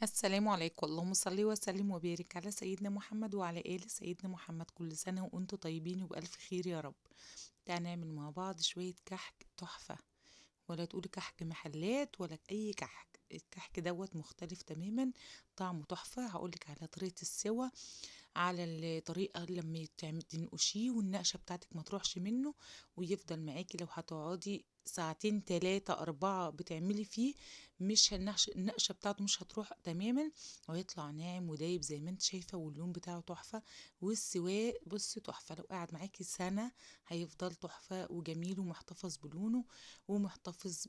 السلام عليكم. اللهم صل وسلم وبارك على سيدنا محمد وعلى آل سيدنا محمد. كل سنة وانتم طيبين وبألف خير يا رب. تعالى نعمل مع بعض شوية كحك تحفة، ولا تقولي كحك محلات ولا أي كحك، الكحك دوت مختلف تماما، طعمه تحفة. هقولك على طريقة السوا، على الطريقة لما تنقشيه والنقشة بتاعتك ما تروحش منه ويفضل معاكي. لو هتقعدي ساعتين تلاتة أربعة بتعملي فيه مش النقشة بتاعته مش هتروح تماما، وهيطلع ناعم ودايب زي ما انت شايفة، واللون بتاعه تحفة، والسواق بصي تحفة. لو قعد معاكي سنة هيفضل تحفة وجميل ومحتفظ بلونه ومحتفظ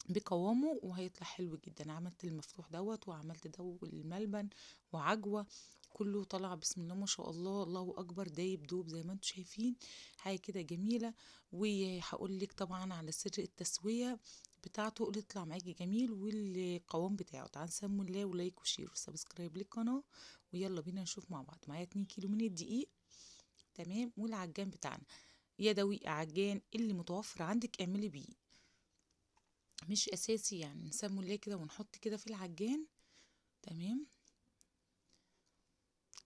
بقوامه، وهيطلع حلو جدا. عملت المفتوح دوت وعملت ده الملبن وعجوة، كله طلع بسم الله ما شاء الله، الله اكبر، دايب دوب زي ما انتم شايفين، حاجة كده جميلة. وهقول لك طبعا على سر التسوية بتاعته اللي يطلع معاكي جميل والقوام بتاعه. تعالوا نسموا الله و like و share و subscribe للقناة، ويلا بينا نشوف مع بعض. معايا 2 كيلو من الدقيق، تمام، والعجان بتاعنا يدوي، عجان اللي متوفر عندك اعملي بيه، مش اساسي يعني. نسموا الله كده ونحط كده في العجان، تمام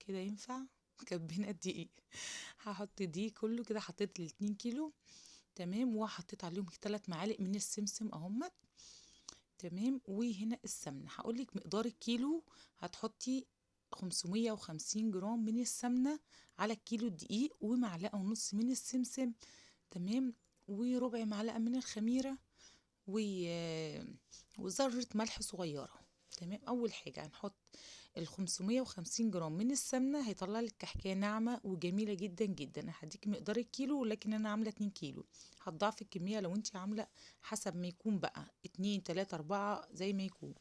كده ينفع. كبينا الدقيق، هحط دي كله كده، حطيت ال2 كيلو، تمام، وحطيت عليهم 3 معالق من السمسم اهمت، تمام. وهنا السمنة هقولك مقدار الكيلو، هتحطي 550 جرام من السمنة على الكيلو الدقيق، ومعلقة ونص من السمسم، تمام، وربع معلقه من الخميره، وذره ملح صغيرة، تمام. اول حاجة هنحط ال 550 جرام من السمنة، هيطلع لك كحكايه ناعمة وجميلة جدا جدا. انا هديك مقدار الكيلو، ولكن انا عامله 2 كيلو، هتضاعف الكمية لو انت عامله حسب ما يكون بقى 2 3 4 زي ما يكون،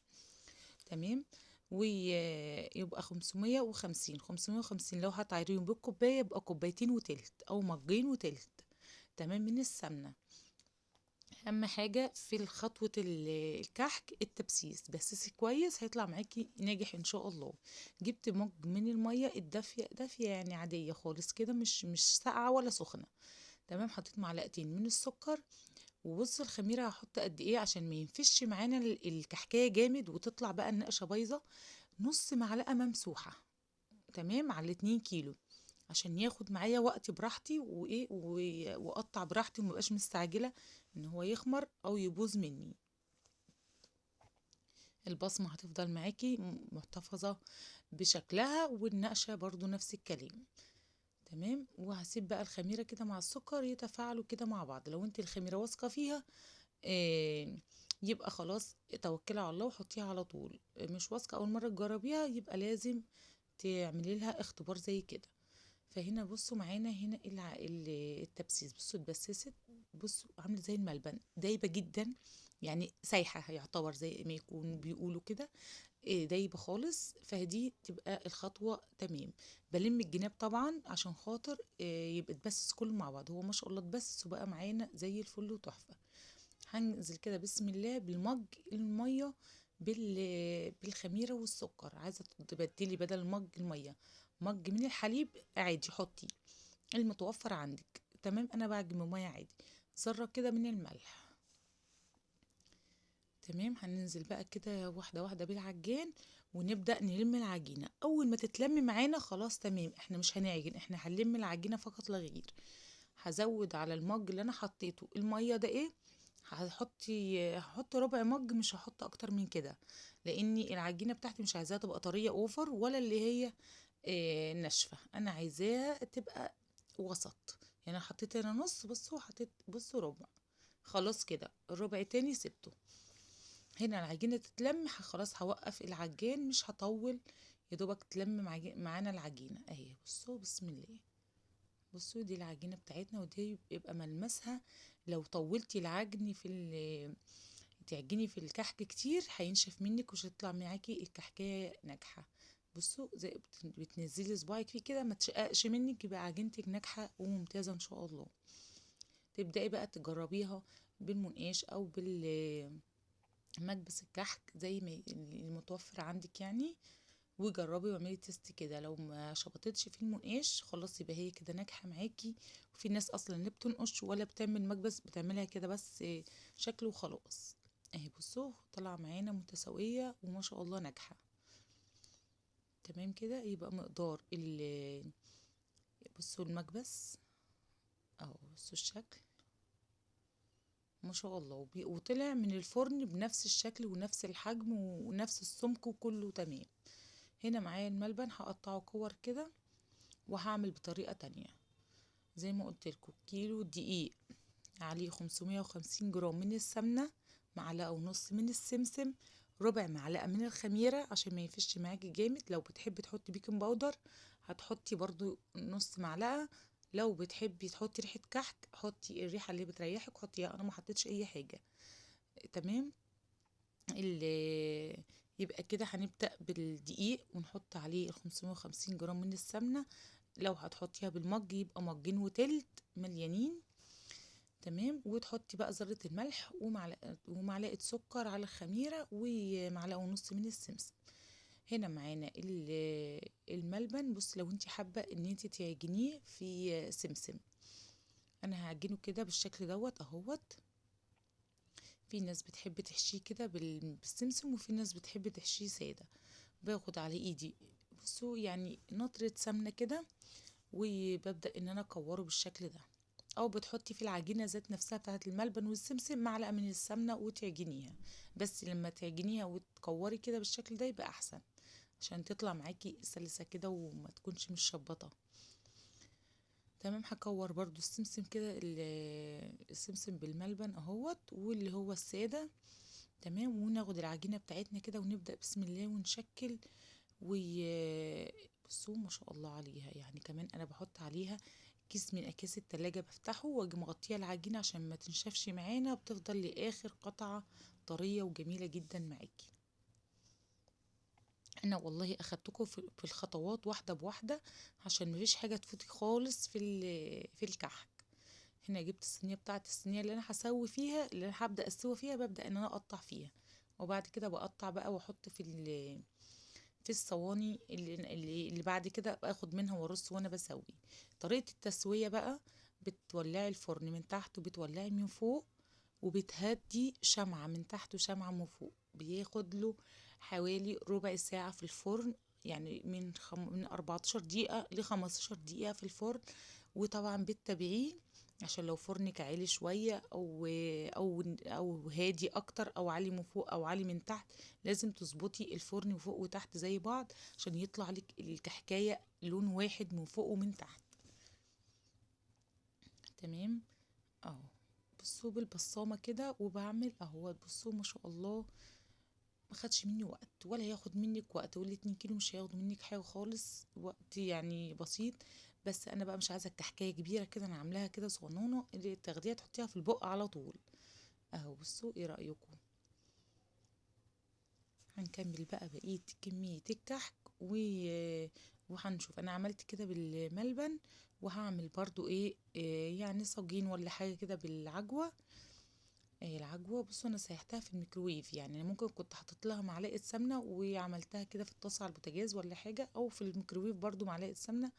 تمام. ويبقى 550، 550 لو هتعيريهم بالكوبايه يبقى كوبايتين وتلت او مجين وتلت، تمام، من السمنة. اهم حاجة في خطوة الكحك التبسيس، بسسي كويس هيطلع معاكي ناجح ان شاء الله. جبت مج من المية الدافيه، دافيه يعني عادية خالص كده، مش ساقعه ولا سخنة، تمام. حطيت معلقتين من السكر، وبص الخميره هحط قد ايه عشان ما ينفش معانا الكحكايه جامد وتطلع بقى النقشه بايظة. نص معلقه ممسوحة، تمام، على 2 كيلو عشان ياخد معايا وقت براحتي، وايه واقطع براحتي ومبقاش مستعجلة ان هو يخمر او يبوظ مني. البصمة هتفضل معاكي محتفظة بشكلها، والنقشه برضو نفس الكلام، تمام. وهسيب بقى الخميره كده مع السكر يتفاعلوا كده مع بعض. لو انت الخميره واثقة فيها يبقى خلاص توكلي على الله وحطيها على طول. مش واثقة اول مرة تجربيها يبقى لازم تعملي لها اختبار زي كده. فهنا بصوا معانا هنا التبسيس، بصوا اتبسست، بصوا عامله زي الملبن، دايبه جدا يعني، سايحه يعتبر زي ما يكون بيقولوا كده، دايبه خالص. فدي تبقى الخطوة تمام. بلم الجناب طبعا عشان خاطر يبقى اتبسس كله مع بعض. هو ما شاء الله اتبسس وبقى معانا زي الفل وتحفه. هنزل كده بسم الله بالمج المية بالخميره والسكر. عايزه تبدلي بدل المج المية مج من الحليب عادي، حطي المتوفر عندك، تمام. انا بعجن بميه عادي، ذره كده من الملح، تمام. هننزل بقى كده واحدة واحدة بالعجان ونبدا نلم العجينة. اول ما تتلم معانا خلاص تمام، احنا مش هنعجن، احنا هنلم العجينة فقط لا غير. هزود على المج اللي انا حطيته المية ده ايه، هحط ربع مج، مش هحط اكتر من كده، لان العجينة بتاعتي مش عايزاها تبقى طرية over ولا اللي هي ناشفة، انا عايزاها تبقى وسط. يعني حطيت هنا نص بس، وحطيت بصوا ربع، خلاص كده الربع تاني سبته. هنا العجينة تتلم خلاص، هوقف العجان مش هطول، يا دوبك تلم معانا العجينة اهي. بصوا بسم الله، بصوا دي العجينة بتاعتنا، ودي بيبقى ملمسها لو طولتي العجن في تعجني في الكحك كتير هينشف منك ومش هتطلع معاكي الكحكايه ناجحة. بصوا زي بتنزلي صباعك فيه كده ما تشققش منك، يبقى عجينتك ناجحة وممتازة ان شاء الله. تبداي بقى تجربيها بالمنقاش او بالمكبس الكحك زي ما المتوفر عندك يعني، وجربي واعملي test كده. لو ما شبطتش في المنقاش خلاص يبقى هي كده ناجحة معاكي. وفي ناس اصلا لا بتنقش ولا بتعمل مكبس، بتعملها كده بس شكل وخلاص. اهي بصوا طلع معانا متساوية وما شاء الله ناجحة. تمام كده. يبقى مقدار بصوا المكبس اهو، بصوا الشكل ما شاء الله، وطلع من الفرن بنفس الشكل ونفس الحجم ونفس السمك وكله تمام. هنا معايا الملبن هقطعه كور كده، وهعمل بطريقة تانية زي ما قلت لكم. كيلو دقيق عليه 550 جرام من السمنة، معلقة ونص من السمسم، ربع معلقة من الخميرة عشان ما ينفش معاكي جامد. لو بتحبي تحطي baking powder هتحطي برضو نص معلقة، لو بتحبي تحطي ريحة كحك حطي الريحة اللي بتريحك حطيها، انا ما حطيتش اي حاجة. تمام. يبقى كده هنبدأ بالدقيق ونحط عليه 550 جرام من السمنة. لو هتحطيها بالمج يبقى مجين وتلت مليانين. تمام. وتحطي بقى ذرة الملح ومعلقة سكر على الخميرة ومعلقة ونص من السمسم. هنا معانا الملبن. بص لو انت حابة ان انت تعجنيه في سمسم، انا هعجنه كده بالشكل دوت اهوت. في ناس بتحب تحشيه كده بالسمسم، وفي ناس بتحب تحشيه ساده. باخد على ايدي بصوا يعني نطرة سمنة كده، وببدأ ان انا اكوره بالشكل ده. او بتحطي في العجينة ذات نفسها بتاعت الملبن والسمسم معلقة من السمنة وتعجنيها، بس لما تعجنيها وتكوري كده بالشكل ده يبقى احسن عشان تطلع معاكي سلسة كده وما تكونش مشبطة. تمام. هكور برضو السمسم كده، السمسم بالملبن اهوت واللي هو السادة. تمام. وناخد العجينة بتاعتنا كده ونبدأ بسم الله ونشكل. وبصوا ما شاء الله عليها، يعني كمان انا بحط عليها كيس من اكياس التلاجة بفتحه واجي مغطيه العجينة عشان ما تنشفش معانا، بتفضل لاخر قطعة طرية وجميلة جدا معاكي. انا والله اخدتكم في الخطوات واحدة بواحدة عشان مفيش حاجة تفوتي خالص في الكحك. هنا جبت الصينية بتاعت الصينية اللي انا هسوي فيها، اللي انا هبدأ اسوي فيها، ببدأ ان انا اقطع فيها، وبعد كده بقطع بقى واحط في الصواني اللي بعد كده باخد منها وارص وانا بسوي. طريقة التسوية بقى، بتولعي الفرن من تحت وبتولعي من فوق، وبتهدي شمعة من تحت وشمعة من فوق. بياخد له حوالي ربع ساعة في الفرن، يعني من 14 دقيقة ل 15 دقيقة في الفرن. وطبعا بتتابعيه عشان لو فرنك عالي شوية أو هادي أكتر، أو عالي من فوق أو عالي من تحت، لازم تظبطي الفرن فوق وتحت زي بعض عشان يطلع لك الكحكاية لون واحد من فوق ومن تحت. تمام اهو. بصوا بالبصامة كده وبعمل اهو. بصوا ما شاء الله ما خدش مني وقت ولا هياخد منك وقت، والاتنين كيلو مش هياخدوا منك حاجة خالص، وقت يعني بسيط. بس انا بقى مش عايزه الكحكايه كبيرة كده، انا عاملاها كده صغنونه اللي تاخديها تحطيها في البق على طول اهو. بصوا ايه رايكم؟ هنكمل بقى بقية كمية الكحك وهنشوف. انا عملت كده بالملبن، وهعمل برضو ايه يعني صاجين ولا حاجة كده بالعجوه. العجوه بصوا انا سيحتها في الميكروويف، يعني ممكن كنت حطيت لها معلقه سمنه وعملتها كده في الطاسه على البوتاجاز ولا حاجة، او في الميكروويف برضو معلقه سمنه،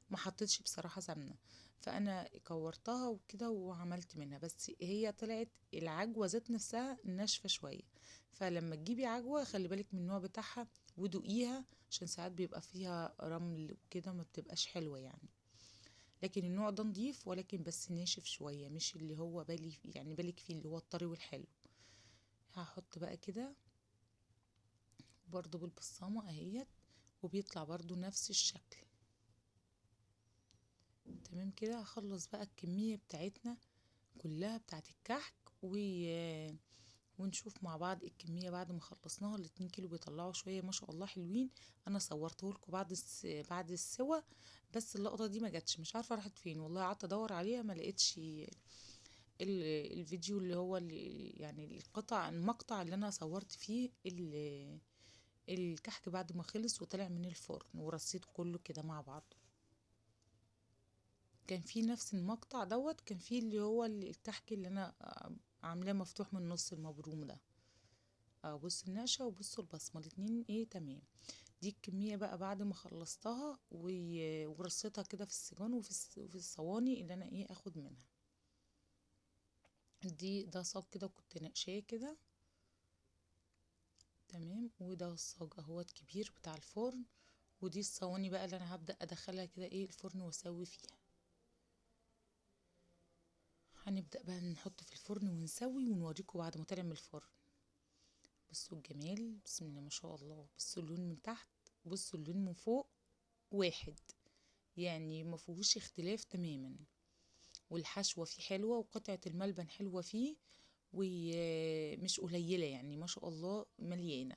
ما حطيتش بصراحة سمنه، فانا كورتها وكده وعملت منها. بس هي طلعت العجوه ذات نفسها ناشفة شوية، فلما تجيبي عجوه خلي بالك من النوع بتاعها ودوقيها عشان ساعات بيبقى فيها رمل وكده ما بتبقاش حلوة يعني. لكن النوع ده نضيف، ولكن بس ناشف شوية، مش اللي هو بالي يعني بالك فيه اللي هو الطري والحلو. هحط بقى كده برضو بالبصامه اهيت، وبيطلع برضو نفس الشكل. تمام كده. هخلص بقى الكمية بتاعتنا كلها بتاعت الكحك ونشوف مع بعض الكمية بعد ما خلصناها. الاتنين كيلو بيطلعوا شوية ما شاء الله حلوين. انا صورته لكم بعد السوا، بس اللقطة دي ما جاتش، مش عارفة راحت فين والله، قعدت ادور عليها ما لقيتش الفيديو اللي هو اللي يعني القطع المقطع اللي انا صورت فيه الكحك بعد ما خلص وطلع من الفرن ورصيته كله كده مع بعض. كان في نفس المقطع دوت، كان في اللي هو الكحك اللي انا عاملاه مفتوح من النص المبروم ده. بصوا النقشه وبصوا البصمة الاتنين ايه تمام. دي الكمية بقى بعد ما خلصتها ورصيتها كده في السجان وفي الصواني اللي انا ايه اخد منها. دي ده صاج كده كنت ناقشاه كده تمام. وده الصاج اهوت كبير بتاع الفرن، ودي الصواني بقى اللي انا هبدأ ادخلها كده ايه الفرن واسوي فيها. هنبدأ بقى نحط في الفرن ونسوي ونوريكم بعد ما طلع من الفرن. بصوا الجمال، بسم الله ما شاء الله. بصوا اللون من تحت، بصوا اللون من فوق، واحد يعني ما فيهوش اختلاف تماما. والحشوة فيه حلوة، وقطعة الملبن حلوة فيه، ومش قليلة يعني ما شاء الله مليانة.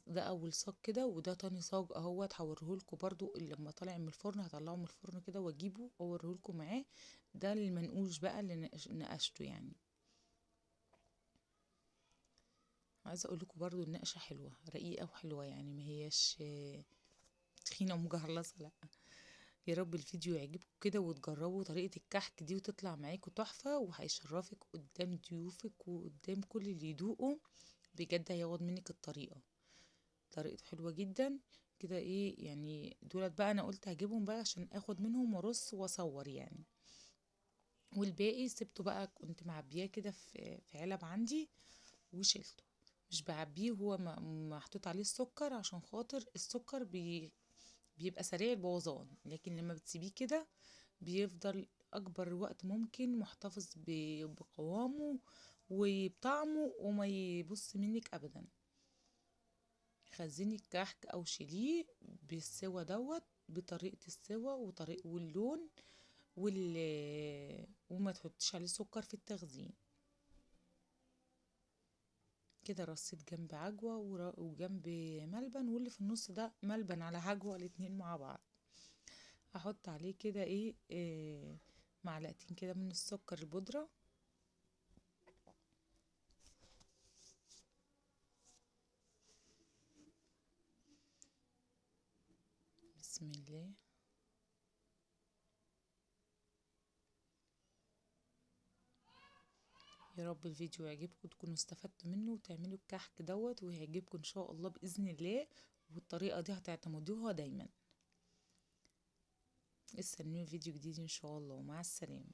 ده اول صاج كده، وده تاني صاج اهوت هوريهولكوا برضو لما طالع من الفرن، هطلعه من الفرن كده واجيبه اوريهولكوا معاه. ده المنقوش بقى اللي نقشته يعني. عايزه اقول لكم برضو النقشه حلوة، رقيقه وحلوه يعني، ما هياش تخينة ومجهرلصه، لا. يا رب الفيديو يعجبكم كده وتجربوا طريقه الكحك دي وتطلع معاكم تحفة، وهيشرفك قدام ضيوفك وقدام كل اللي يدوقوا، بجد هياخد منك الطريقة. طريقته حلوة جدا كده ايه يعني. دولت بقى انا قلت هجيبهم بقى عشان اخد منهم وارص واصور يعني، والباقي سبته بقى كنت معبياه كده في علب عندي وشيلته، مش بعبيه وهو محطوط عليه السكر عشان خاطر السكر بيبقى سريع البوظان، لكن لما بتسيبيه كده بيفضل اكبر وقت ممكن محتفظ بقوامه وبطعمه وما يبص منك ابدا. خزني الكحك او شيليه بالسوا دوت، بطريقة السوا وطريق واللون وما تحطيش عليه سكر في التخزين. كده رصيت جنب عجوة وجنب ملبن، واللي في النص ده ملبن على عجوة، الاتنين مع بعض. هحط عليه كده إيه معلقتين كده من السكر البودرة، بسم الله. يا رب الفيديو يعجبكم تكونوا استفدتوا منه وتعملوا الكحك دوت ويعجبكم ان شاء الله باذن الله، والطريقة دي هتعتمدوها دايما. استنوني فيديو جديد ان شاء الله، ومع السلامة.